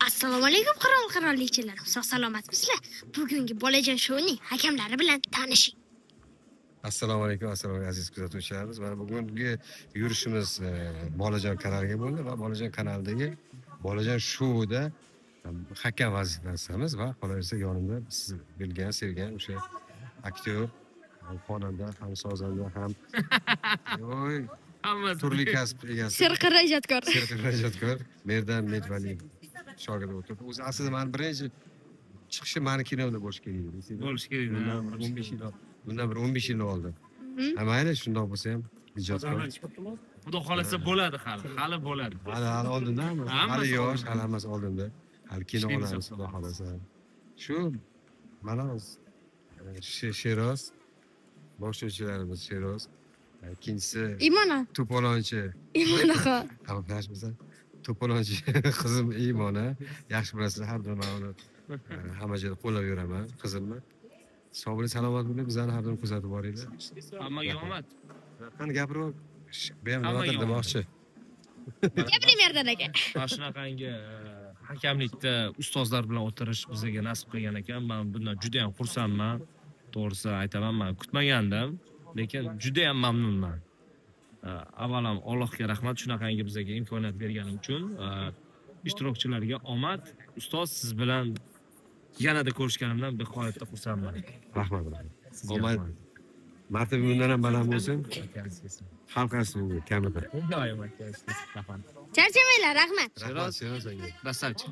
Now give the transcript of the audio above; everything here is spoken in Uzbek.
Assalomu alaykum, qirol qirolichalar. Sog' salomatmisizlar? Bugungi Bolajon shouning hakamlari bilan tanishing. Assalomu alaykum, assalomu alaykum, aziz kuzatuvchilarimiz. Mana bugungi yurishimiz Bolajon kanaliga bo'ldi va Bolajon kanalidagi Bolajon shouda hakam vazifasidamiz va qolaversa, yonimda siz bilgan, sevgan o'sha aktyor, ham xonanda, ham sozanda, ham oy Hammasi. turli kasb egasi. Serqirra ijodkor. Serqirra ijodkor Merdan Medvaliyev shogird o'tirdi. O'zi aslida mani birinchi chiqishi mani kinomda bo'lishi kerak edi. Bo'lishi kerak edi, Bundan ha, bir bo'lishi 15 yil, bundan bir 15 yil oldin. Ha, mayli, shundoq bo'lsa ham ijodkor. Xudo xohlasa, bo'ladi hali. Hali bo'ladi. Hali oldinda hammasi. Hammasi Hali yosh, oldinda. hali hammasi oldinda. Hali kino Ishlaymiz, olamiz, xudo xudo xohlasa. Shu mana Sheroz, boshlovchilarimiz Sheroz. Ikkinchisi Imona. to'polonchi. Imonaxon. Tamam, yaxshimisan? To'polonchi qizim Iymona. Yaxshi bilasizlar, har doim man uni hamma joyda qo'llab yuraman, qizimni. Sog' bo'ling, salomat bo'ling, bizlarni har doim kuzatib boringlar. Hammaga omad. Qani, gapirib, bu ham Hammaga nimadir omad. demoqchi. Gapiring, Merdan aka. Mana shunaqangi hakamlikda ustozlar bilan o'tirish bizga nasib qilgan ekan. Men bundan juda ham xursandman. To'g'risi aytaman, man kutmagandim, lekin juda ham mamnunman. Avvalam Allohga rahmat shunaqangi bizga imkoniyat bergani uchun. Ishtirokchilarga omad. Ustoz, siz bilan yanada ko'rishganimdan nihoyatda xursandman. Rahmat, rahmat. Sizga Omad. rahmat. Martaba bundan ham baland bo'lsin. Akangizga. Xalq kamida. Doim akangizga. Rahmat. Charchamanglar, rahmat. Rahmat, Sheroz aka. Красавчик.